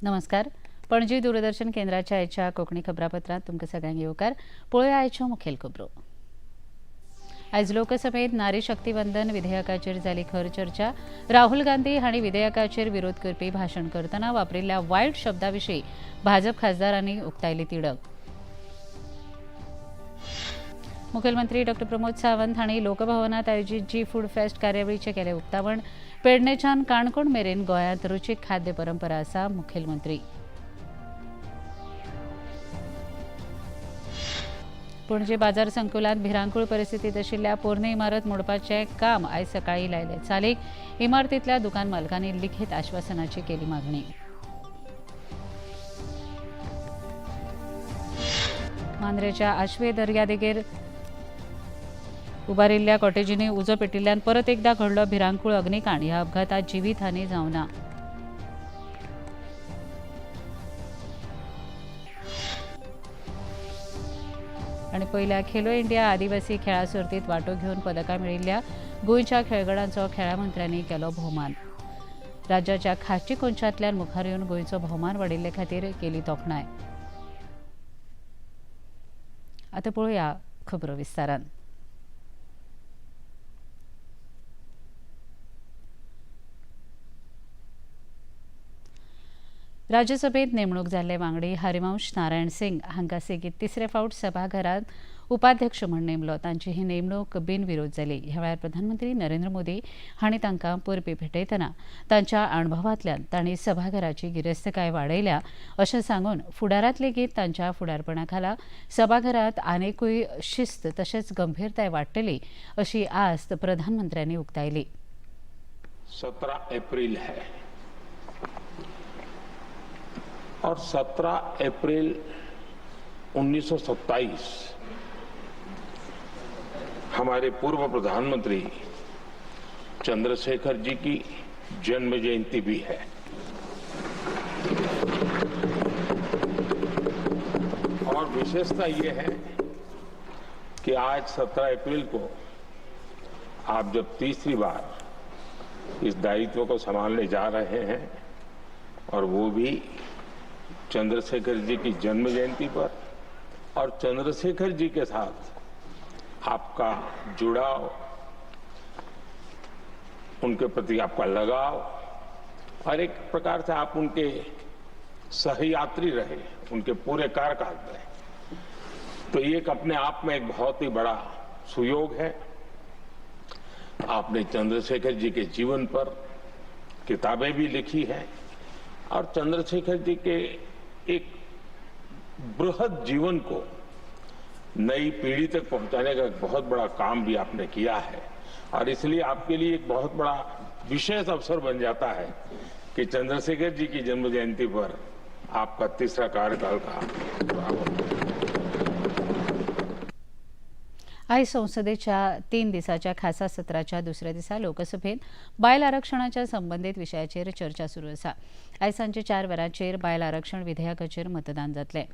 नमस्कार. पणजी दूरदर्शन केंद्राच्या आयच्या कोंकणी खबरापत्रांत तुमकां सगळ्यांक येवकार. पळोवया आयच्यो मुखेल खबरो. आयज लोकसभेत नारी शक्ती वंदन विधेयकाचेर जाली खर चर्चा. राहुल गांधी हांणी विधेयकाचेर विरोध करपी भाशण करतना वापरिल्ल्या वायट शब्दा विशीं भाजप खासदारांनी उक्तायली तिडक. मुखेलमंत्री डॉ प्रमोद सावंत हांणी लोकभवनात आयोजीत जी फूड फेस्ट कार्यावळीचें केलें उक्तावण. पेडणेच्यान काणकोण मेरेन गोंयांत रुचीक खाद्य परंपरा आसा. मुखेलमंत्री. पणजे बाजार संकुलांत भिरांकूळ परिस्थितीत आशिल्ल्या पोरणी इमारत मोडपाचें काम आयज सकाळीं लायलें चालीक. इमारतींतल्या दुकान मालकांनी लिखीत आश्वासनाची केली मागणी. मांद्रेच्या आश्वे दर्यादेगेर उबारिल्ल्या कॉटेजींनी उजो पेटिल्ल्यान परत एकदा घडलो भिरांकूळ अग्निकांड. ह्या अपघातात जिवीतहानी जावना. आनी पयल्या खेलो इंडिया आदिवासी खेळा सर्तीत वांटो घेवन पदकां मेळिल्ल्या गोंयच्या खेळगड्यांचो खेळा मंत्र्यांनी केलो भोवमान. राज्याच्या खाची कोनशांतल्यान मुखार येवन गोंयचो भोवमान वाडिल्ले खातीर केली तोखणाय. आतां पळोवया खबरो विस्तारान. राज्यसभेत नेमणूक जाल्ले वांगडी हरिवंश नारायण सिंग हांकां सेगीत तिसरे फावट सभाघरांत उपाध्यक्ष म्हूण नेमलो. तांची ही नेमणूक बिनविरोध जाली. ह्या वेळार प्रधानमंत्री नरेंद्र मोदी हांणी तांकां परबीं भेटयतना तांच्या अणभवांतल्यान तांणी सभाघराची गिरेस्तकाय वाडयल्या अशें सांगून फुडारांत लेगीत तांच्या फुडारपणा खाला सभाघरांत आनिकूय शिस्त तशेंच गंभीरताय वाडटली अशी आस्त प्रधानमंत्र्यांनी उक्तायली. 17 एप्रिल है और 17 अप्रैल 1927 हमारे पूर्व प्रधानमंत्री चंद्रशेखर जी की जन्म जयंती भी है। और विशेषता ये है कि आज 17 अप्रैल को आप जब तीसरी बार इस दायित्व को संभालने जा रहे हैं और वो भी चंद्रशेखर जी की जन्म जयंती पर, और चंद्रशेखर जी के साथ आपका जुड़ाव, उनके प्रति आपका लगाव और एक प्रकार से आप उनके सहयात्री रहे उनके पूरे कार्यकाल में, तो ये एक अपने आप में एक बहुत ही बड़ा सुयोग है। आपने चंद्रशेखर जी के जीवन पर किताबें भी लिखी हैं और चंद्रशेखर जी के एक बृहद जीवन को नई पीढ़ी तक पहुंचाने का एक बहुत बड़ा काम भी आपने किया है और इसलिए आपके लिए एक बहुत बड़ा विशेष अवसर बन जाता है कि चंद्रशेखर जी की जन्म जयंती पर आपका तीसरा कार्यकाल का प्रारंभ। आयज संसदेच्या 3 दिसाच्या खासा सत्राच्या दुसऱ्या दिसा लोकसभेत बायल आरक्षणाच्या संबंदीत विशयाचेर चर्चा सुरू आसा. आयज सांजे 4 वरांचेर बायल आरक्षण विधेयकाचेर मतदान जातलें.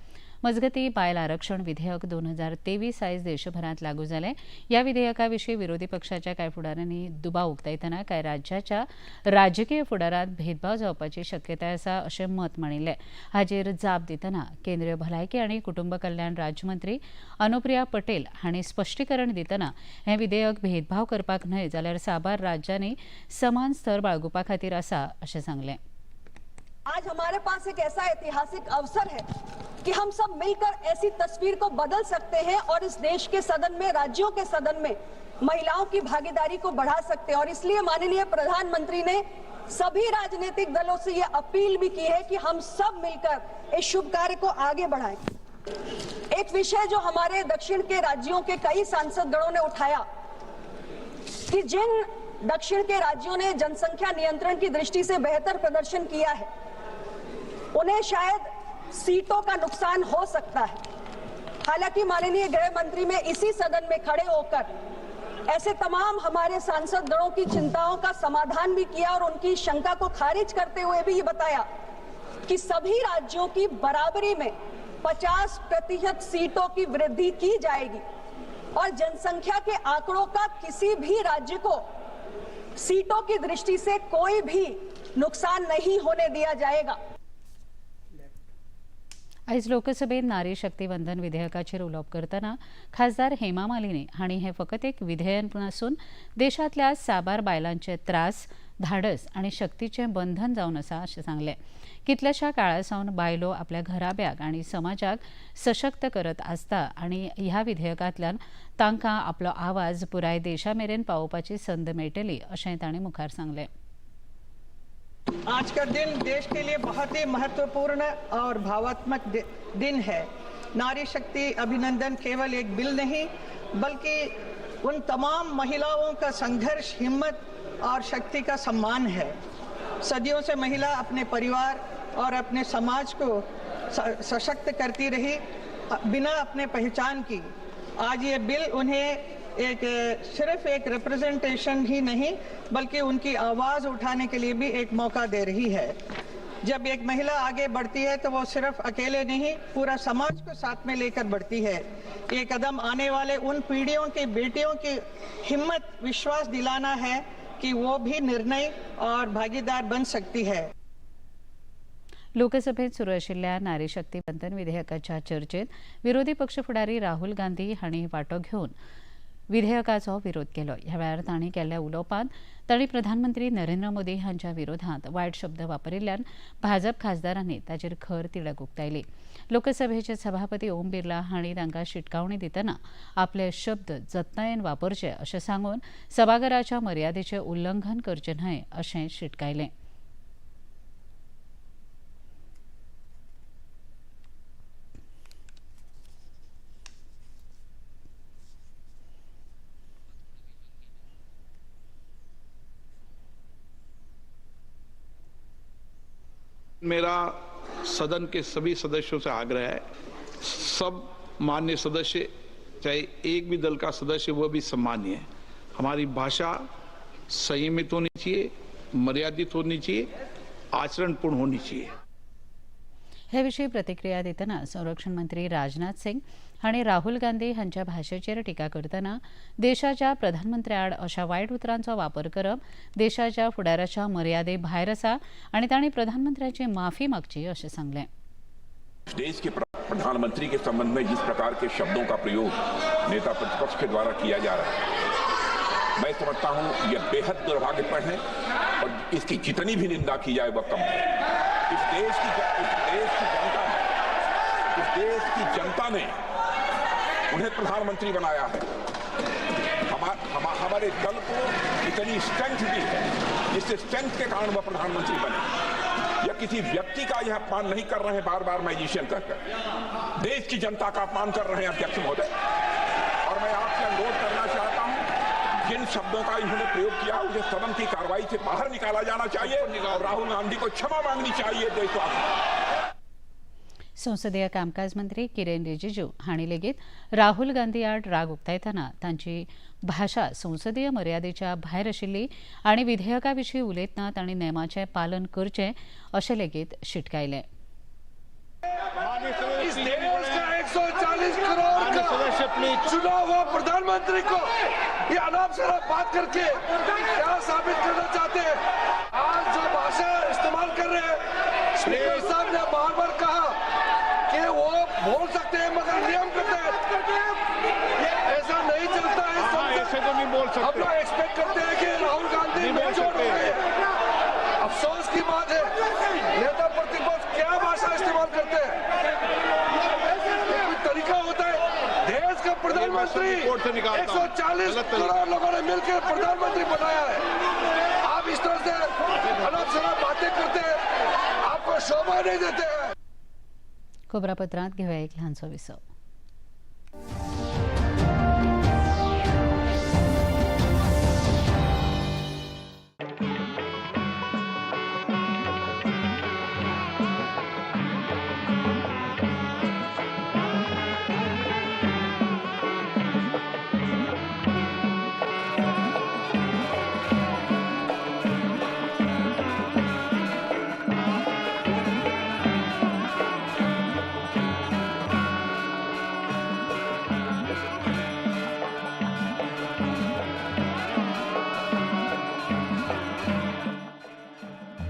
मजगती बायल आरक्षण विधेयक 2023 आयज देशभरांत लागू जालें. ह्या विधेयका विशीं विरोधी पक्षाच्या कांय फुडाऱ्यांनी दुबाव उक्तायतना कांय राज्याच्या राजकीय फुडारांत भेदभाव जावपाची शक्यताय आसा अशें मत मांडिल्लें. हाचेर जाप दितना केंद्रीय भलायकी आनी कुटुंब कल्याण राज्यमंत्री अनुप्रिया पटेल हांणी स्पश्टीकरण दितना हें विधेयक भेदभाव करपाक न्हय जाल्यार साबार राज्यांनी समान स्तर बाळगुपा खातीर आसा अशें सांगलें. आज हमारे पास एक ऐसा ऐतिहासिक अवसर है कि हम सब मिलकर ऐसी तस्वीर को बदल सकते हैं और इस देश के सदन में, राज्यों के सदन में महिलाओं की भागीदारी को बढ़ा सकते हैं। और इसलिए माननीय प्रधानमंत्री ने सभी राजनीतिक दलों से ये अपील भी की है कि हम सब मिलकर इस शुभ कार्य को आगे बढ़ाएं। एक विषय जो हमारे दक्षिण के राज्यों के कई सांसदगणों ने उठाया कि जिन दक्षिण के राज्यों ने जनसंख्या नियंत्रण की दृष्टि से बेहतर प्रदर्शन किया है उन्हें शायद सीटों का नुकसान हो सकता है। हालांकि माननीय गृह मंत्री में इसी सदन में खड़े होकर ऐसे तमाम हमारे सांसदगणों की चिंताओं का समाधान भी किया और उनकी शंका को खारिज करते हुए भी ये बताया कि सभी राज्यों की बराबरी में 50% सीटों की वृद्धि की जाएगी और जनसंख्या के आंकड़ों का किसी भी राज्य को सीटों की दृष्टि से कोई भी नुकसान नहीं होने दिया जाएगा। आयज लोकसभेत नारी शक्ती वंदन विधेयकाचेर उलोवप करतना खासदार हेमा मालिनी हांणी हें फकत एक विधेयक नासून देशांतल्या साबार बायलांचे त्रास, धाडस आनी शक्तीचें बंधन जावन आसा अशें सांगलें. कितल्याशा काळा सावन बायलो आपल्या घराब्याक आनी समाजाक सशक्त करत आसता आनी ह्या विधेयकांतल्यान तांकां आपलो आवाज पुराय देशा मेरेन पावोवपाची संद मेळटली अशें तांणी मुखार सांगलें. आज का दिन देश के लिए बहुत ही महत्वपूर्ण और भावात्मक दिन है. नारी शक्ति अभिनंदन केवल एक बिल नहीं, बल्कि उन तमाम महिलाओं का संघर्ष, हिम्मत और शक्ति का सम्मान है. सदियों से महिला अपने परिवार और अपने समाज को सशक्त करती रही बिना अपने पहचान की. आज ये बिल उन्हें एक सिर्फ एक रिप्रेजेंटेशन ही नहीं, बल्कि उनकी आवाज़ उठाने के लिए भी एक मौका दे रही है. जब एक महिला आगे बढ़ती है तो वो सिर्फ अकेले नहीं, पूरा समाज को साथ में लेकर बढ़ती है. ये कदम आने वाले उन पीढ़ियों की बेटियों की हिम्मत, विश्वास दिलाना है कि वो भी निर्णय और भागीदार बन सकती है. लोकसभेत सुरू आशिल्ल्या नारी शक्ती वंदन विधेयकाच्या चर्चेत विरोधी पक्ष फुडारी राहुल गांधी हांणी वांटो घेवन विधेयकाचो विरोध केलो. ह्या वेळार तांणी केल्ल्या उलोवपांत तांणी प्रधानमंत्री नरेंद्र मोदी हांच्या विरोधांत वायट शब्द वापरिल्ल्यान भाजप खासदारांनी ताचेर खर तिडक उक्तायली. लोकसभेचे सभापती ओम बिर्ला हांणी तांकां शिटकावणी दितना आपले शब्द जतनायेन वापरचे अशें सांगून सभाघराच्या मर्यादेचें उल्लंघन करचें न्हय अशें शिटकायलें. मेरा सदन के सभी सदस्यों से आग्रह है, सब मान्य सदस्य, चाहे एक भी दल का सदस्य, वो भी सम्मानीय है. हमारी भाषा संयमित होनी चाहिए, मर्यादित होनी चाहिए, आचरणपूर्ण होनी चाहिए. हे विशीं प्रतिक्रिया दितना संरक्षण मंत्री राजनाथ सिंग हांणी राहुल गांधी हांच्या भाशेचेर टिका करतना देशाच्या प्रधानमंत्र्या आड अशा वायट उतरांचो वापर करप देशाच्या फुडाराच्या मर्यादे भायर आसा आनी तांणी प्रधानमंत्र्याची माफी मागची अशें सांगलें. देश के प्रधानमंत्री के संबंध में जिस प्रकार के शब्दों का प्रयोग नेता प्रतिपक्ष के द्वारा किया जा रहा है, मैं समझता हूं यह बेहद दुर्भाग्यपूर्ण है और इसकी जितनी भी निंदा की जाए वह कम है. इस देश की जनता ने उन्हें प्रधानमंत्री बनाया है. हमारे दल को इतनी स्ट्रेंथ दी है जिससे स्ट्रेंथ के कारण वह प्रधानमंत्री बने. या किसी व्यक्ति का यह अपमान नहीं कर रहे हैं, बार बार मैजिशियन कहकर देश की जनता का अपमान कर रहे हैं अध्यक्ष महोदय. और मैं आपसे अनुरोध करना चाहता हूं, जिन शब्दों का इन्होंने प्रयोग किया उसे सदन की कार्रवाई से बाहर निकाला जाना चाहिए और राहुल गांधी को क्षमा मांगनी चाहिए देशवासियों. संसदीय कामकाज मंत्री किरेन रिजिजू हांणी लेगीत राहुल गांधी आड राग उक्तायतना तांची भाशा संसदीय मर्यादेच्या भायर आशिल्ली आनी विधेयका विशीं उलयतना तांणी नेमाचें पालन करचें अशें लेगीत शिटकायलें. इस देश का 140 करोड़ का चुनाव हुआ प्रधानमंत्री को ये अनाप शनाप बात करके क्या साबित करना चाहते हैं? आज जो भाषा इस्तेमाल कर रहे हैं, स्पीकर साहब ने बार बार कहा कि वो बोल सकते हैं मगर नियम करते हैं, ये ऐसा नहीं चलता है. ऐसे तो नहीं बोल सकते. हम लोग एक्सपेक्ट करते हैं कि राहुल गांधी मैच्योर हो गए. अफसोस की बात है, नेता प्रतिपक्ष क्या भाषा इस्तेमाल करते हैं? कोई तरीका होता है? देश का प्रधानमंत्री 140 करोड़ लोगों ने मिलकर प्रधानमंत्री बनाया है. आप इस तरह से अनाप शनाप बातें करते हैं, आपको शोभा नहीं देते हैं. खबरापत्रांत घेवया एक ल्हानसो विसव.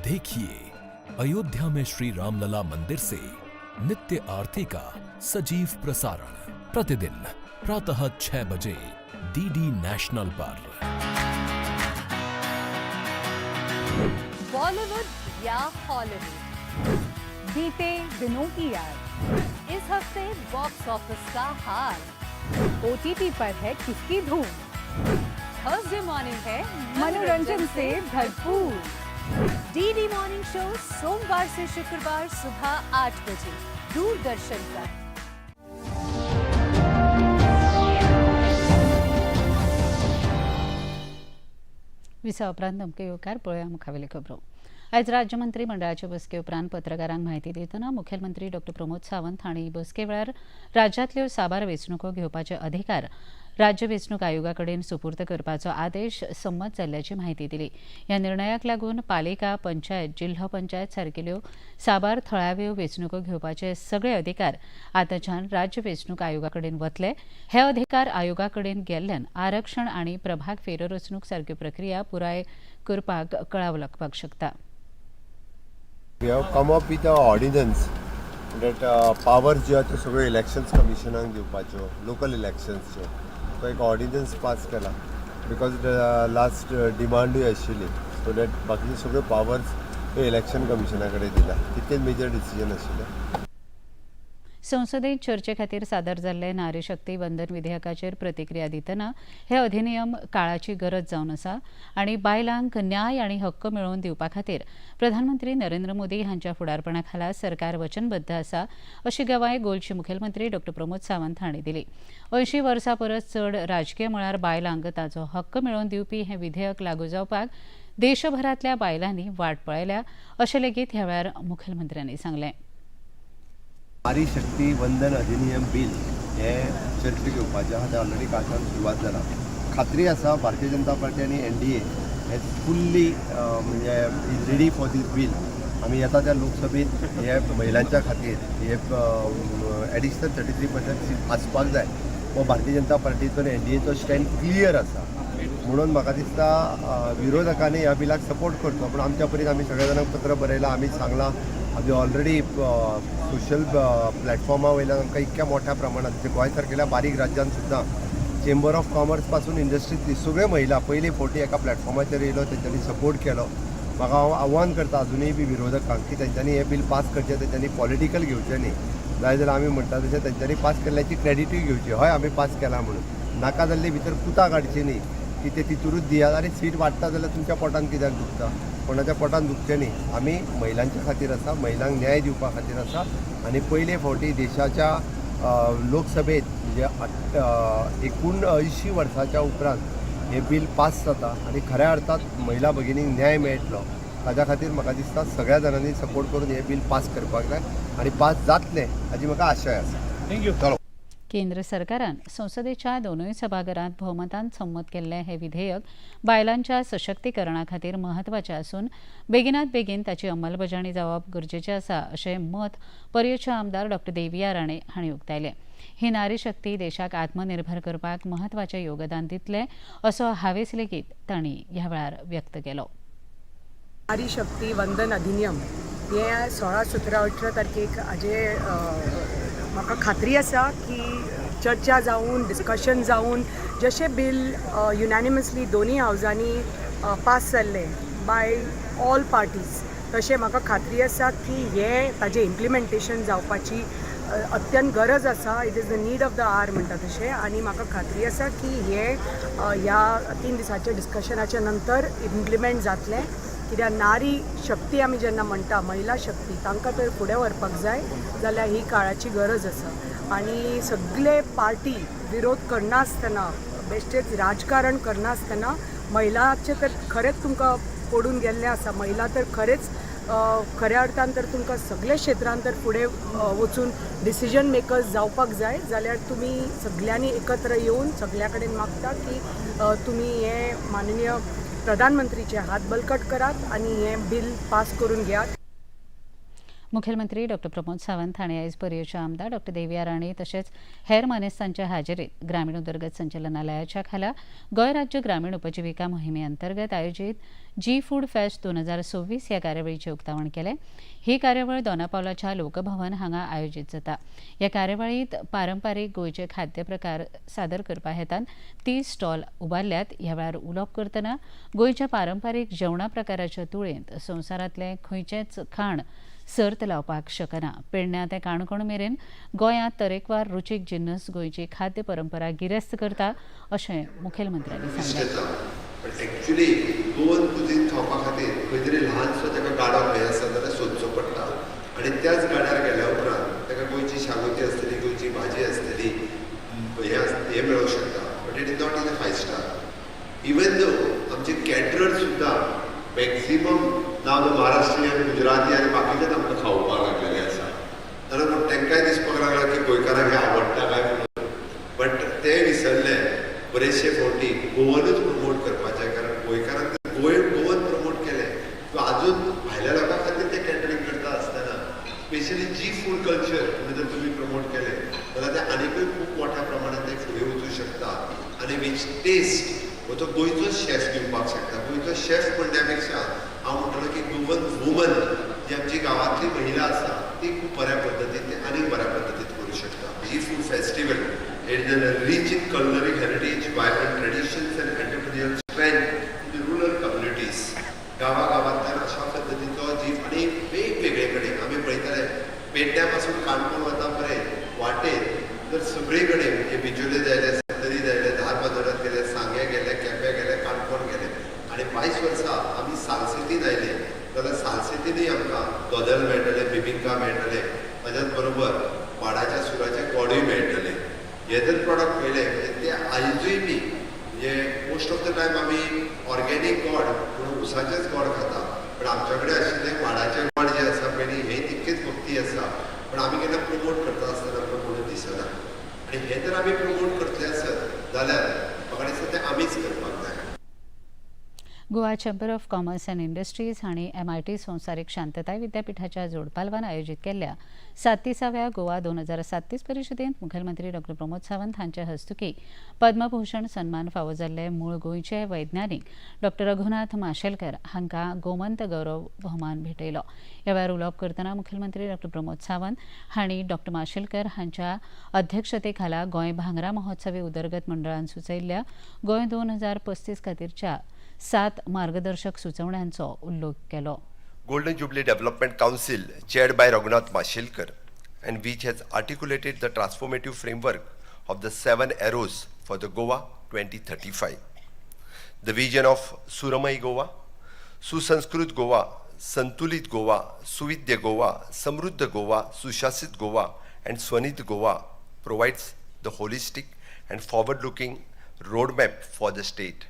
देखिए अयोध्या में श्री रामलला मंदिर से नित्य आरती का सजीव प्रसारण प्रतिदिन प्रातः 6 बजे डीडी नेशनल पर। बॉलीवुड या हॉलीवुड, बीते दिनों की याद, इस हफ्ते बॉक्स ऑफिस का हाल, ओटीटी पर है किसकी धूम, थर्सडे मॉर्निंग है मनोरंजन से भरपूर। डीडी मॉर्निंग शो सोमवार से शुक्रवार सुबह 8 बजे दूरदर्शन पर। विसा उपरांत धमके येवकार. पळोवया मुखावेली खबरो. आयज राज्य मंत्रीमंडळाचे बसके उपरांत पत्रकारांक म्हायती दितना मुखेलमंत्री डॉक्टर प्रमोद सावंत हांणी बसके वेळार राज्यांतल्यो साबार वेंचणुको घेवपाचे अधिकार राज्य वेंचणूक आयोगा कडेन सुपूर्द करपाचो आदेश संमत जाल्ल्याची म्हायती दिली. ह्या निर्णयाक लागून पालिका, पंचायत, जिल्हो पंचायत सारकेल्यो साबार थळाव्यो वेंचणुको घेवपाचे सगळे अधिकार आतांच्यान राज्य वेंचणूक आयोगा कडेन वतले. हे अधिकार आयोगा कडेन गेल्ल्यान आरक्षण आनी प्रभाग फेररचणूक सारक्यो प्रक्रिया पुराय करपाक कळाव लागपाक शकता. We have come up with a ordinance that powers ज्यो आहा त्यो सगळ्यो इलेक्शन्स कमिशनाक दिवपाच्यो, लोकल इलेक्शन्सच्यो. तो एक ऑर्डिनन्स पास केला because last डिमांडूय आशिल्ली, सो that बाकीचे सगळ्यो पावर्स हे इलेक्शन कमिशना कडेन दिला. तितकेच मेजर डिसिजन आशिल्लें. संसदेत चर्चे खातीर सादर जाल्ले नारी शक्ती वंदन विधेयकाचेर प्रतिक्रिया दितना हे अधिनियम काळाची गरज जावन आसा आनी बायलांक न्याय आनी हक्क मेळोवन दिवपा खातीर प्रधानमंत्री नरेंद्र मोदी हांच्या फुडारपणा खाला सरकार वचनबद्ध आसा अशी गवाय गोंयचे मुखेलमंत्री डॉक्टर प्रमोद सावंत हांणी दिली. 80 वर्सां परस चड राजकीय मळार बायलांक ताचो हक्क मेळोवन दिवपी हें विधेयक लागू जावपाक देशभरांतल्या बायलांनी वाट पळयल्या अशें लेगीत ह्या वेळार मुखेलमंत्र्यांनी सांगलें. नारी शक्ती वंदन अधिनियम बील हे चर्चेक घेवपाचें आहा, तें ऑलरेडी कालच्यान सुरवात जाला. खात्री आसा भारतीय जनता पार्टी आनी एनडीए हे फुल्ली म्हणजे is ready for this bill. आमी येता त्या लोकसभेत हे महिलांच्या खातीर हे एडिशनल 33% सीट आसपाक जाय हो भारतीय जनता पार्टीचो आनी एनडीएचो स्टँड क्लियर आसा. म्हणून म्हाका दिसता विरोधकांनी ह्या बिलाक सपोर्ट करचो, पूण आमच्या परीन आमी सगळ्या जाणांक पत्र बरयलां, आमी सांगलां. आमी ऑलरेडी सोशल प्लॅटफॉर्मा वयल्यान आमकां इतक्या मोठ्या प्रमाणात म्हणजे गोंय सारकेल्या बारीक राज्यान सुद्दां चेंबर ऑफ कॉमर्स पासून इंडस्ट्रींतली सगळ्यो महिला पयले फावटी एका प्लॅटफॉर्माचेर येयलो, तेंच्यांनी सपोर्ट केलो. म्हाका हांव आव्हान करता अजुनूय बी विरोधकांक की तेंच्यांनी हें बील पास करचें, तेंच्यांनी पॉलिटिकल घेवचें न्ही. जाय जाल्यार आमी म्हणटा तशें तेंच्यांनी पास केल्ल्याची क्रेडिटूय घेवची, हय आमी पास केला म्हणून. नाका जाल्ली भितर कुतां काडची न्ही की ते तितूरूच दियात आनी सीट वाडटा जाल्यार तुमच्या पोटान कित्याक दुखता? कोणाच्या पोटान दुखचें न्ही. आमी महिलांच्या खातीर आसा, महिलांक न्याय दिवपा खातीर आसा आनी पयले फावटी देशाच्या लोकसभेत म्हणजे 79 वर्साच्या उपरांत हें बील पास जाता आनी खऱ्या अर्थात महिला भगिनींक न्याय मेळटलो. ताच्या खातीर म्हाका दिसता सगळ्या जाणांनी सपोर्ट करून हें बील पास करपाक जाय आनी पास जातलें हाजी म्हाका आशय आसा. Thank you. चलो. केंद्र सरकारान संसदेच्या दोनूय सभाघरांत भोवमतान संमत केल्लें हें विधेयक बायलांच्या सशक्तीकरणा खातीर म्हत्वाचें आसून बेगिनात बेगीन ताची अंमलबजावणी जावप गरजेचें आसा अशें मत पर्येचे आमदार डॉक्टर देविया राणे हांणी उक्तायलें. ही नारी शक्ती देशाक आत्मनिर्भर करपाक म्हत्वाचें योगदान दितलें असो हावेस लेगीत तांणी ह्या वेळार व्यक्त केलो. नारी शक्ती वंदन अधिनियम हे 16, 17, 18 तारखेक हाजे म्हाका खात्री आसा की चर्चा जावन, डिस्कशन जावन जशें बील युनॅनिमसली दोनूय हावजांनी पास जाल्लें बाय ऑल पार्टीज, तशें म्हाका खात्री आसा की हें ताजें इम्प्लिमेंटेशन जावपाची अत्यंत गरज आसा. It is the need of the hour म्हणटा तशें. आनी म्हाका खात्री आसा की हें ह्या 3 दिसाच्या डिस्कशनाच्या नंतर इम्प्लिमेंट जातलें. कित्याक नारी शक्ती आमी जेन्ना म्हणटा, महिला शक्ती, तांकां तर फुडें व्हरपाक जाय जाल्यार ही काळाची गरज आसा. आनी सगळे पार्टी विरोध करनासतना, बेश्टेच राजकारण करनासतना महिलाचें तर खरेंच तुमकां पडून गेल्लें आसा. महिला तर खरेंच खऱ्या अर्थान तर तुमकां सगळे क्षेत्रान तर फुडें वचून डिसिजन मेकर्स जावपाक जाय जाल्यार तुमी सगल्यांनी एकत्र येवन सगल्या कडेन मागता की तुमी हें माननीय प्रधानमंत्रीचे हात बलकट करात आनी हें बील पास करून घेयात. मुखेलमंत्री डॉ प्रमोद सावंत हांणी आयज पर्येचे आमदार डॉ देविया राणे तशेंच हेर मानेस्तांच्या हाजेरीत ग्रामीण उदरगत संचालनालयाच्या खाला गोंय राज्य ग्रामीण उपजिविका मोहिमे अंतर्गत आयोजीत जी फूड फेस्ट 2026 ह्या कार्यावळीचें उक्तावण केलें. ही कार्यावळ दोनापावलाच्या लोकभवन हांगा आयोजीत जाता. ह्या कार्यावळींत पारंपारीक गोंयचे खाद्य प्रकार सादर करपा हेतान 30 स्टॉल उबारल्यात. ह्या वेळार उलोवप करतना गोंयच्या पारंपारीक जेवणा प्रकाराच्या तुळेंत संवसारांतलें खंयचेंच खाण सर्त लावपाक शकना. पेडण्या ते काणकोण मेरेन गोंयांत तरेकवार रुचीक जिन्नस गोंयची खाद्य परंपरा गिरेस्त करता अशें मुखेलमंत्र्यांनी सांगलें. पण एक्चुली गोवन कुजीन खावपा खातीर खंय तरी ल्हानसो ताका गाडो खंय आसा जाल्यार सोदचो पडटा आनी त्याच गाड्यार गेल्या उपरांत ताका गोंयची शागोती आसतली, गोंयची भाजी आसतली, हें मेळोंक शकता. But it is not in a 5 star. Even though आमचे कॅटरर सुद्दां मॅक्झिमम नाव महाराष्ट्रीयन, गुजराती आनी बाकीचेच आमकां खावपाक लागलेले आसा. जाल्यार पूण तांकांय दिसपाक लागला की गोंयकारांक हें आवडटा काय म्हणून. बट ते विसरले बरेचशे फावटी गोवनूच प्रमोट करपाचें, कारण गोंयकारांक गोवन प्रमोट केलें किंवा अजून भायल्या लोकां खातीर ते कॅटरींग करता आसतना स्पेशली जी फूड कल्चर म्हणून जर तुमी प्रमोट केलें जाल्यार ते आनिकूय खूब मोठ्या प्रमाणात ते फुडें वचूं शकता आनी वीच टेस्ट हो तो गोंयचो शेफ दिवपाक शकता. गोंयचो शेफ म्हणल्या पेक्षा हांव म्हणटलो की गोवन वुमन जी आमची गांवांतली महिला आसा ती खूब बऱ्या पद्दतीन ते आनीक बऱ्या पद्दतीन करूं शकता. जी food festival it is a rich in culinary heritage, vibrant traditions and entrepreneurial strength in the rural communities. गांवागांवांतल्यान अशा पद्दतीचो जी आनी वेगवेगळे कडेन आमी पळयताले पेडण्या पासून काणकोण वता पर्यंत वाटेर जर सगळे कडेन म्हणजे बिचोले जायले, सत्तरी जायले, धारबांदोड्यात गेले, सांग्या गेले, केप्यां गेले, काणकोण गेले आनी 22 वर्सां आमी सालसेतीन आयले जाल्यार सालसेतीनूय आमकां दोदल मेळटले, बिबिंका मेळटले, ताच्याच बरोबर माडाच्या सुराचे गोडूय मेळटले. हे जर प्रोडक्ट पळयले म्हणजे ते आयजूय बी म्हणजे मोस्ट ऑफ the time आमी ऑर्गेनीक गोड म्हणून ऊसाचेच गोड खाता, पण आमच्या कडेन आशिल्लें माडाचें गोड जें आसा पळय न्ही हें तितकेच भक्ती आसा, पण आमी केन्ना प्रमोट करता आसतना आमकां म्हणून दिसना. आनी हें जर आमी प्रमोट करतले आसत जाल्यार म्हाका दिसता तें आमीच करपाक जाय. Goa chamber of commerce and industries हांणी MIT संवसारीक शांतताय विद्यापिठाच्या जोडपालवान आयोजीत केल्ल्या 37व्या गोवा 2037 परिशदेंत मुखेलमंत्री डॉ प्रमोद सावंत हांचे हस्तुकी पद्मभूषण सन्मान फावो जाल्ले मूळ गोंयचे वैज्ञानीक डॉ रघुनाथ माशेलकर हांकां गोमंत गौरव भोवमान भेटयलो. ह्या वेळार उलोवप करतना मुखेलमंत्री डॉ प्रमोद सावंत हांणी डॉ माशेलकर हांच्या अध्यक्षतेखाला गोंय भांगरा महोत्सवी उदरगत मंडळान सुचयल्ल्या गोंय 2035 खातीरच्या 7 मार्गदर्शक सुचवण्यांचो उल्लेख केलो. Golden Jubilee Development Council chaired by Raghunath Mashelkar and which has articulated the transformative framework of the 7 arrows for the Goa 2035. The vision of Suramay Goa, Susanskrit Goa, Santulit Goa, Suvidya Goa, Samruddha Goa, Sushasit Goa and Swanit Goa provides the holistic and forward-looking roadmap for the state.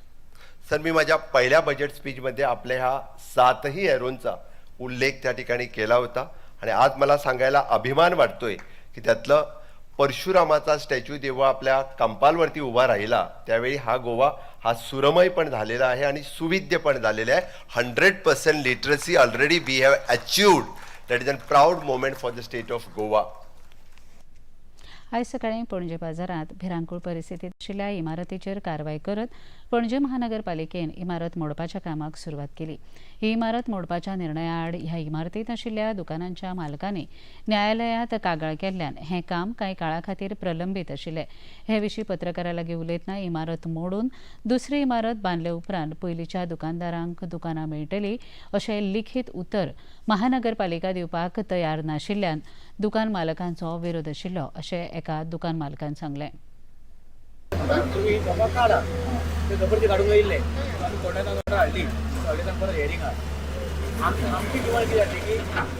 Sir, मी माझ्या पहिल्या budget स्पीचमध्ये आपल्या ह्या 7 एरोंचा उल्लेख त्या ठिकाणी केला होता आणि आज मला सांगायला अभिमान वाटतोय की त्यातलं परशुरामाचा स्टॅच्यू जेव्हा आपल्या कंपालवरती उभा राहिला त्यावेळी हा गोवा हा सुरमय पण झालेला आहे आणि सुविद्य पण झालेला आहे. 100% literacy already we have achieved. That is an proud moment for the state of Goa. आयज सकाळीं पणजे बाजारांत भिरांकूळ परिस्थितींत आशिल्ल्या इमारतीचेर कारवाय करत पणजे महानगरपालिकेन इमारत मोडपाच्या कामाक सुरवात केली. ही इमारत मोडपाच्या निर्णया आड ह्या इमारतींत आशिल्ल्या दुकानांच्या मालकांनी न्यायालयांत कागाळ केल्ल्यान हें काम कांय काळा खातीर प्रलंबीत आशिल्लें. हे विशीं पत्रकारां लागीं उलयतना इमारत मोडून दुसरी इमारत बांदले उपरांत पयलींच्या दुकानदारांक दुकानां मेळटली अशें लिखीत उतर महानगरपालिका दिवपाक तयार नाशिल्ल्यान दुकान मालकांचो विरोध आशिल्लो अशें एका दुकान मालकान सांगलें. तुम्ही बाबा काढा ते जबरदस्ती काढून येयल्ले आमी कोर्टान ऑर्डर हाडली हाडली परत हियरिंग आहा. आमची डिमांड कितें जातली की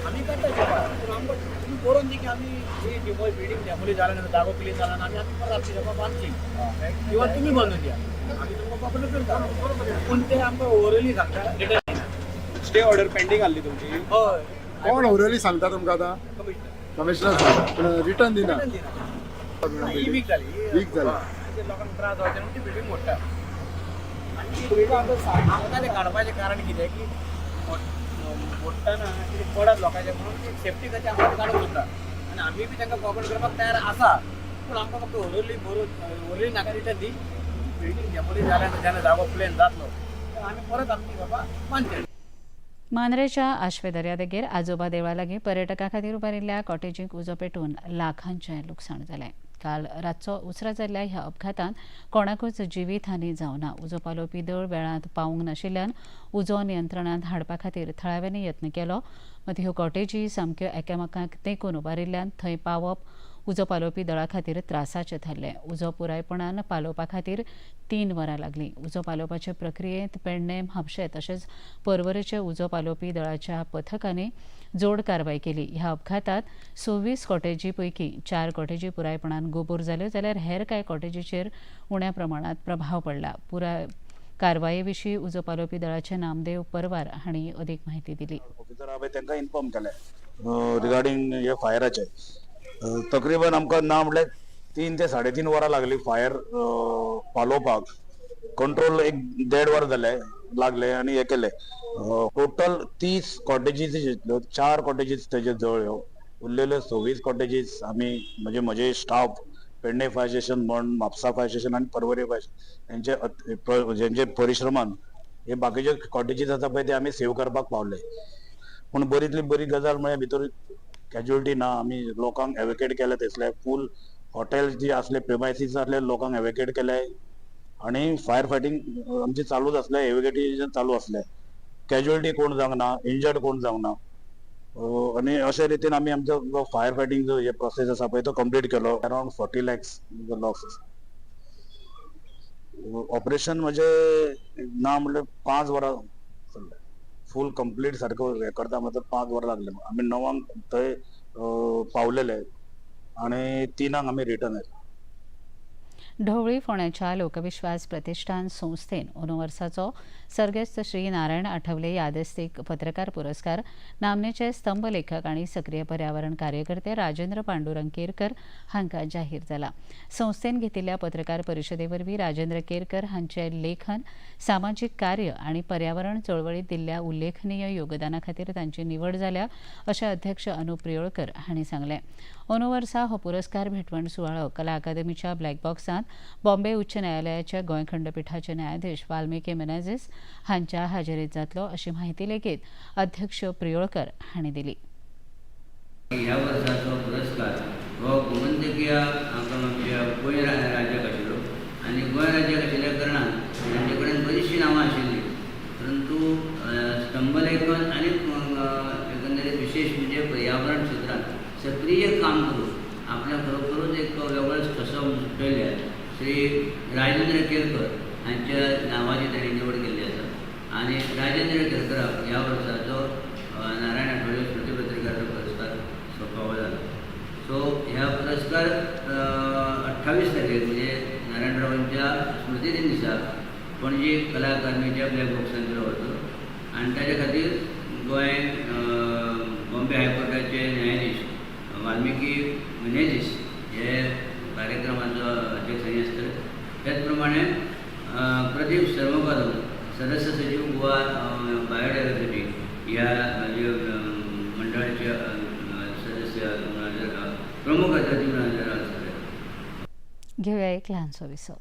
आमी काडटा शॉपां पूण आमकां तुमी बरोवन दी की आमी ही बिल्डींग डेमोली जाला ना, जागो क्लीन जाला ना, आमी आमी परत आमची शॉपां बांदची किंवा तुमी बांदून दिया, आमी तुमकां कॉपरेट करता. पूण ते आमकां ओरली सांगता रिटर्न दिना. स्टे ऑर्डर पेंडींग आहली तुमची. हय. कोण ओरली सांगता तुमकां आतां? कमिशनर सांगता, पूण रिटर्न दिना. ही वीक जाली. वीक जाली. लोकांक त्रास जावचे म्हणून ती बिल्डींग मोडटा. आनी ती बिल्डींग आमकां ते काडपाचें कारण कितें की मोडटना कितें पडत लोकांचे म्हणून सेफ्टी खातीर आमकां काडूंक सोदता आनी आमी बी तांकां कॉपरेट करपाक तयार आसा, पूण आमकां फक्त ओरली बरोवन ओरली नाका रिटर्न दी बिल्डींग डेमोलिश जाल्यार जेन्ना जागो प्लेन जातलो तर आमी परत आमची बाबा मानतले. मांद्रेच्या आश्वे दर्यादेगेर आजोबा देवळा लागीं पर्यटकां खातीर उबारिल्ल्या कॉटेजींक उजो पेटून लाखांचें लुकसाण जालें. काल रातचो उसरां जाल्ल्या ह्या अपघातांत कोणाकूच जिवीत हानी जावना. उजो पालोवपी दळ वेळांत पावूंक नाशिल्ल्यान उजो नियंत्रणांत हाडपा खातीर थळाव्यांनी यत्न केलो. मात ह्यो कॉटेजी सामक्यो एकामेकांक तेंकून उबारिल्ल्यान थंय पावप उजो पालोवपी दळा खातीर त्रासाचें थारलें. उजो पुरायपणान पालोवपा खातीर 3 वरां लागलीं. उजो पालोवपाचे प्रक्रियेंत पेडणें, म्हापशें तशेंच पर्वरेचे उजो पालोवपी दळाच्या पथकांनी जोड कारवाय केली. ह्या अपघातांत 26 कॉटेजी पैकी 4 कॉटेजी पुरायपणान गोबोर जाल्यो, जाल्यार हेर कांय कॉटेजीचेर उण्या प्रमाणांत प्रभाव पडला. पुराय कारवाये विशीं उजो पालोवपी दळाचे नामदेव परवार हांणी अदीक म्हायती दिली. ऑफिसर हांवें तांकां इन्फॉर्म केलें रिगार्डींग हे फायराचे. तकरीबन आमकां ना म्हटल्यार 3 ते 3.5 वरां लागली फायर पालोवपाक. कंट्रोल 1-1.5 वर जालें लागले आनी हे केलें. टोटल 30 कॉटेजीस आशिल्ल्यो, 4 कॉटेजीस तेजे जळ्ळ्यो, उरलेल्यो 26 कॉटेजीस आमी म्हणजे म्हजे स्टाफ पेडणे फायर स्टेशन म्हण, म्हापसा फायर स्टेशन आनी पर्वरी फायर स्टेशन हेंचे परिश्रमान हे बाकीचे कॉटेजीस आसा पळय ते आमी सेव करपाक पावले. पूण बरीतली बरी गजाल म्हळ्यार भितर कॅज्युअलिटी ना. आमी लोकांक एवेकेट केले थंयसले, फूल हॉटेल जी आसले प्रिमायसीस आसले लोकांक एवेकेट केले आनी फायर फायटींग आमची चालूच आसले, एवेकेटेशन चालू आसले. कॅज्युअलिटी कोण जावंक ना, इंजर्ड कोण जावंक ना आनी अशे रितीन आमी आमचो फायर फायटींग जो हे प्रोसेस आसा पळय तो कंप्लीट केलो. अरावंड 40 lakhs loss आसा. ऑपरेशन म्हणजे ना म्हणल्यार 5 वरां चल्लें. फूल कंप्लीट सारको हे करता म्हणल्यार 5 वरां लागले. आमी 9 थंय पावलेले आनी 3 आमी रिटर्न आयले. ढवळी फोंड्याच्या लोकविश्वास प्रतिष्ठान संस्थेन अंदू वर्साचो सर्गेस्त श्री नारायण आठवले यादस्तीक पत्रकार पुरस्कार नामनेचे स्तंभलेखक आनी सक्रीय पर्यावरण कार्यकर्ते राजेंद्र पांडुरंग केरकर हांकां जाहीर जाला. संस्थेन घेतिल्ल्या पत्रकार परिशदे वरवीं राजेंद्र केरकर हांचे लेखन, सामाजीक कार्य आनी पर्यावरण चळवळीत दिल्ल्या उल्लेखनीय योगदाना खातीर तांची निवड जाल्या अशें अध्यक्ष अनुप प्रियोळकर हांणी सांगलें. अंदू वर्सा हो पुरस्कार भेटवण सुवाळो कला अकादमीच्या ब्लॅक बॉक्सांत बॉम्बे उच्च न्यायालयाच्या गोंय खंडपीठाचे न्यायाधीश वाल्मिकी मेनेझीस हांच्या हाजेरीत जातलो अशी माहिती लेगीत अध्यक्ष प्रियोळकर हांणी दिली. ह्या वर्साचो पुरस्कार हो गोमंतकीय आमच्या गोंय राज्याक आशिल्लो आनी गोंय राज्याक आशिल्ल्या कारणान तांचे कडेन बरीचशीं नांवां आशिल्लीं, परंतु स्तंभलेखन आनी एकंदरीत विशेश म्हणजे पर्यावरण क्षेत्रांत सक्रीय काम करून आपल्या खरोखरूच एक वेगळोच ठसो सुटयल्या श्री राजेंद्र केरकर हांच्या नांवाची तांणी निवड केल्ली आसा आनी राजेंद्र केरकराक ह्या वर्साचो नारायण आठवले स्मृती पत्रकार पुरस्कार सोंपावो जाला. सो ह्या पुरस्कार 28 तारखेक म्हणजे नारायणरावांच्या स्मृती दिन दिसा पणजी कला अकादमीच्या ब्लॅक बॉक्सान दिलो वतलो आनी ताच्या खातीर गोंय बॉम्बे हायकोर्टाचे न्यायाधीश वाल्मिकी मेनेझीस हे कार्यक्रमाचो अध्यक्षस्थानी आसतले. त्याच प्रमाणे प्रदीप सरमोकादम सदस्य सचिव गोवा बायोडायवर्सिटी ह्या मंडळाचे सदस्य प्रमुख अतिथी म्हणून हजर आसतले. घेऊया एक लहानसो विसव.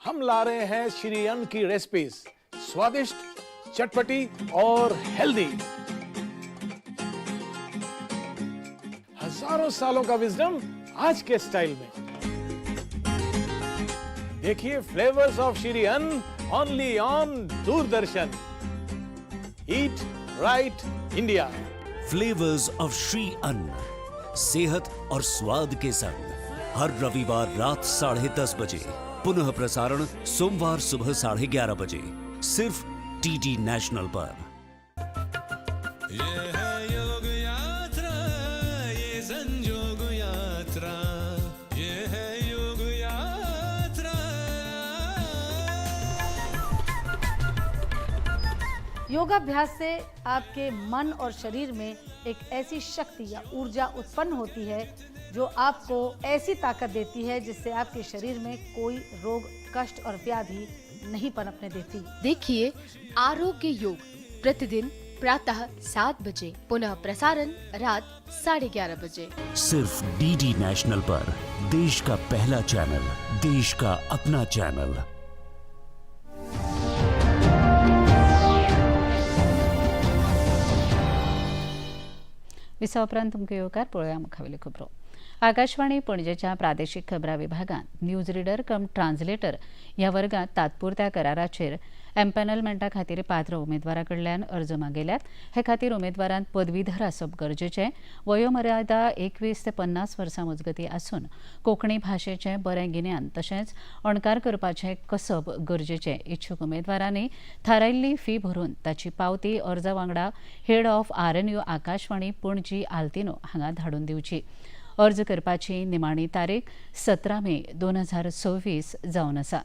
हम ला रहे हैं श्री अन्न की रेसिपीज, स्वादिष्ट, चटपटी और हेल्दी। हजारों सालों का विजडम आज के स्टाइल में। देखिए flavours of Shri Anna only on Doordarshan. Eat right India. Flavours of Shri Anna, सेहत और स्वाद के संग, हर रविवार रात 10:30 बजे, पुनः प्रसारण सोमवार सुबह 11:30 बजे, सिर्फ डीडी नेशनल पर। ये है योग यात्रा, ये संजोग यात्रा, ये है योग यात्रा। योगाभ्यास से आपके मन और शरीर में एक ऐसी शक्ति या ऊर्जा उत्पन्न होती है जो आपको ऐसी ताकत देती है जिससे आपके शरीर में कोई रोग, कष्ट और व्याधि नहीं पनपने देती। देखिए आरोग्य योग प्रतिदिन प्रातः 7 बजे, पुनः प्रसारण रात 11:30 बजे। सिर्फ डीडी नेशनल पर देश का पहला चैनल, देश का अपना चैनल। विसा उपरांत तुमकां येवकार पळोवया मुखावेल्यो खबरो। आकाशवाणी पणजेच्या प्रादेशीक खबरां विभागांत न्यूज रिडर कम ट्रान्सलेटर ह्या वर्गांत तात्पुरत्या कराराचेर एम्पॅनलमेंटा खातीर पात्र उमेदवारा कडल्यान अर्ज मागयल्यात। हे खातीर उमेदवारान पदवीधर आसप गरजेचें। वयोमर्यादा 21 ते 50 वर्सां मजगतीं आसून कोंकणी भाशेचें बरें गिन्यान तशेंच अणकार करपाचें कसब गरजेचें। इच्छूक उमेदवारांनी थारायिल्ली फी भरून ताची पावती अर्जा वांगडा head of RNU Akashvani Panaji Altinho हांगा धाडून दिवची। अर्ज करपाची निमाणी तारीख 17 मे 2026 जावन आसा।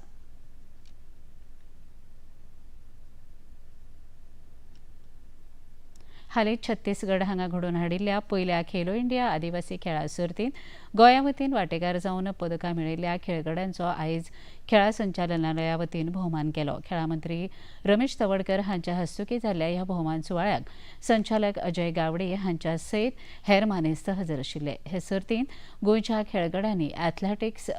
हालींच छत्तीसगड हांगा घडोवन हाडिल्ल्या पयल्या खेलो इंडिया आदिवासी खेळां सर्तींत गोंया वतीन वांटेकार जावन पदकां मेळिल्ल्या खेळगड्यांचो आयज खेळां संचालनालया वतीन भोवमान केलो। खेळां मंत्री रमेश तवडकर हांच्या हस्तुकीं जाल्ल्या ह्या भोवमान सुवाळ्याक संचालक अजय गावडे हांच्या सयत हेर मानेस्त हजर आशिल्ले। हे सर्तींत गोंयच्या खेळगड्यांनी एथलेटिक्स,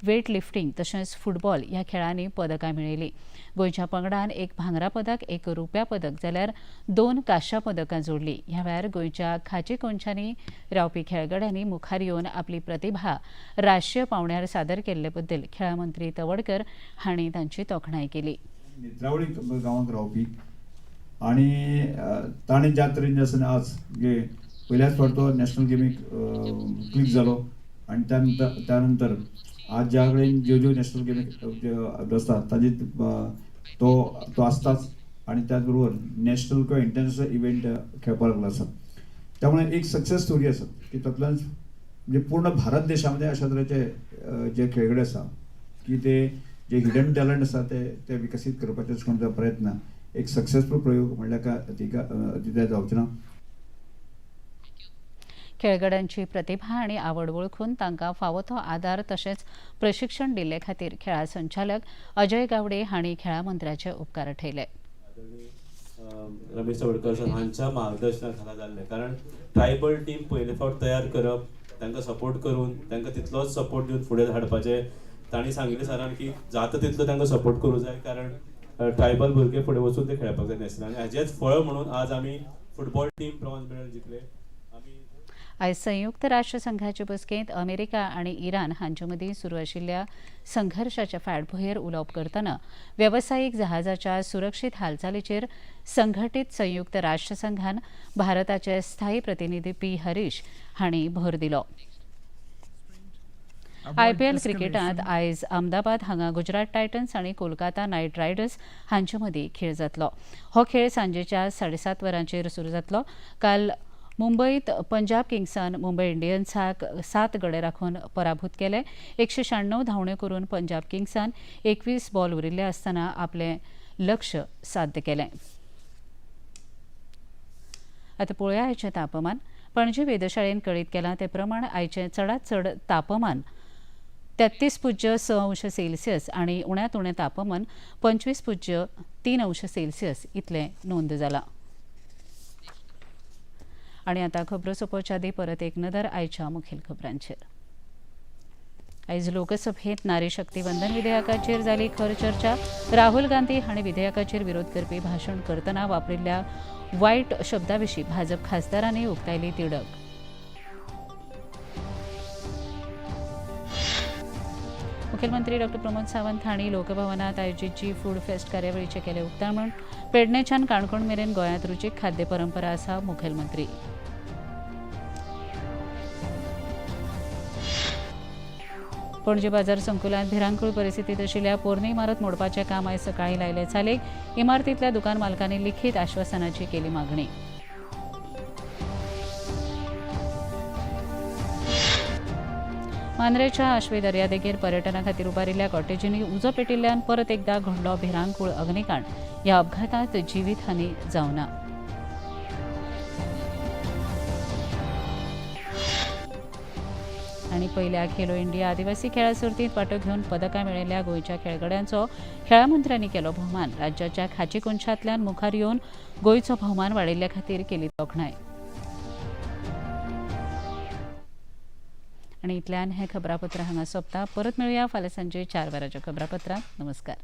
वेट लिफ्टिंग तशेंच फुटबॉल ह्या खेळांनी पदकां मेळयलीं। गोंयच्या पंगडान 1 भांगरा पदक, 1 रुप्या पदक जाल्यार 2 कांश्या पदकां जोडलीं। ह्या वेळार गोंयच्या खाची कोनशांनी रावपी खेळगड्यांनी मुखार येवन आपली प्रतिभा राष्ट्रीय पांवड्यार सादर केल्ले बद्दल खेळां मंत्री तवडकर हांणी तांची तोखणाय केली। नेत्रावळी गांवांत रावपी आनी ताणें ज्या तरेन जें आसा आज पयल्याच फावट तो नॅशनल गेमीक क्लिक जालो आनी त्यानंतर आज ज्या कडेन ज्यो ज्यो नॅशनल गेमी आसता ताजे तो तो आसताच आनी त्याच बरोबर नॅशनल किंवा इंटरनॅशनल इव्हेंट खेळपाक लागलो आसा। त्यामुळे एक सक्सेस स्टोरी आसा की तातूंतल्यान म्हणजे पूर्ण भारत देशामध्ये अशा तरेचे जे खेळगडे आसा की ते जे हिडन टॅलंट आसा ते ते विकसीत करपाचे प्रयत्न एक सक्सेसफूल प्रयोग म्हणल्यार काय अतिताय जावचें ना। खेळगड्यांची प्रतिभा आनी आवड वळखून तांकां फावो तो आदार तशेंच प्रशिक्षण दिल्ले खातीर खेळां संचालक अजय गावडे हांणी खेळां मंत्र्याचे उपकार ठेयले। रमेश तवडकर सर हांच्या मार्गदर्शना खाला जाल्लें, कारण ट्रायबल टीम पयले फावट तयार करप, तांकां सपोर्ट करून तांकां तितलोच सपोर्ट दिवन फुडें धाडपाचें तांणी सांगिल्लें सरान की जाता तितलो तांकां सपोर्ट करूं जाय, कारण ट्रायबल भुरगे फुडें वचून ते खेळपाक जाय नॅशनल। आनी हाजेंच फळ म्हणून आज आमी फुटबॉल टीम ब्रॉन्ज मेडल जिखले। आयज संयुक्त राष्ट्र संघाचे बसकेंत अमेरिका आनी इराण हांचे मदीं सुरू आशिल्ल्या संघर्शाच्या फाटभुंयेर उलोवप करतना वेवसायीक जहाजाच्या सुरक्षीत हालचालीचेर संघटीत संयुक्त राष्ट्र संघान भारताचे स्थायी प्रतिनिधी पी हरीश हांणी भर दिलो। आयपीएल क्रिकेटांत आयज अहमदाबाद हांगा गुजरात टायटन्स आनी कोलकाता नायट रायडर्स हांचे मदीं खेळ जातलो। हो खेळ सांजेच्या 7:30 वरांचेर सुरू जातलो। काल मुंबईत पंजाब किंग्सान मुंबय इंडियन्साक 7 गडे राखून पराभूत केले। 196 धांवण्यो करून पंजाब किंग्सान 21 बॉल उरिल्ले आसतना आपलें लक्ष्य साध्य केलें। आतां पळोवया आयचें तापमान। पणजी वेधशाळेन कळीत केलां ते प्रमाण आयचें चडांत चड तापमान 33.6 अंश सेल्सियस आनी उण्यांत उणें तापमान 25.3 अंश सेल्सियस इतलें नोंद जालां। आनी आतां खबरो सोंपोवच्या आदीं परत एक नदर आयच्या मुखेल खबरांचेर। आयज लोकसभेत नारी शक्ती वंदन विधेयकाचेर जाली खर चर्चा। राहुल गांधी हांणी विधेयकाचेर विरोध करपी भाशण करतना वापरिल्ल्या वायट शब्दा विशीं भाजप खासदारांनी उक्तायली तिडक। मुखेलमंत्री डॉ प्रमोद सावंत हांणी लोकभवनात आयोजीत जी फूड फेस्ट कार्यावळीचें केलें उक्तावण। पेडणेच्यान काणकोण मेरेन गोंयांत रुचीक खाद्य परंपरा आसा, मुखेलमंत्री। पणजे बाजार संकुलांत भिरांकूळ परिस्थितीत आशिल्ल्या पोरणी इमारत मोडपाचें काम आयज सकाळीं लायलें चालीक। इमारतींतल्या दुकान मालकांनी लिखीत आश्वासनाची केली मागणी। मांद्रेच्या आश्वे दर्यादेगेर पर्यटना खातीर उबारिल्ल्या कॉटेजींनी उजो पेटिल्ल्यान परत एकदा घडलो भिरांकूळ अग्निकांड। ह्या अपघातांत जिवीत हानी जावना। आनी पयल्या खेलो इंडिया आदिवासी खेळां सर्तींत वांटो घेवन पदकां मेळयल्ल्या गोंयच्या खेळगड्यांचो खेळां मंत्र्यांनी केलो भोवमान. राज्याच्या खाची कोनशांतल्यान मुखार येवन गोंयचो भोवमान वाडयल्ल्या खातीर केली तोखणाय. आनी इतल्यान हें खबरापत्र हांगा सोंपता. परत मेळुया फाल्यां सांजे 4 वरांच्या खबरापत्रांत. नमस्कार.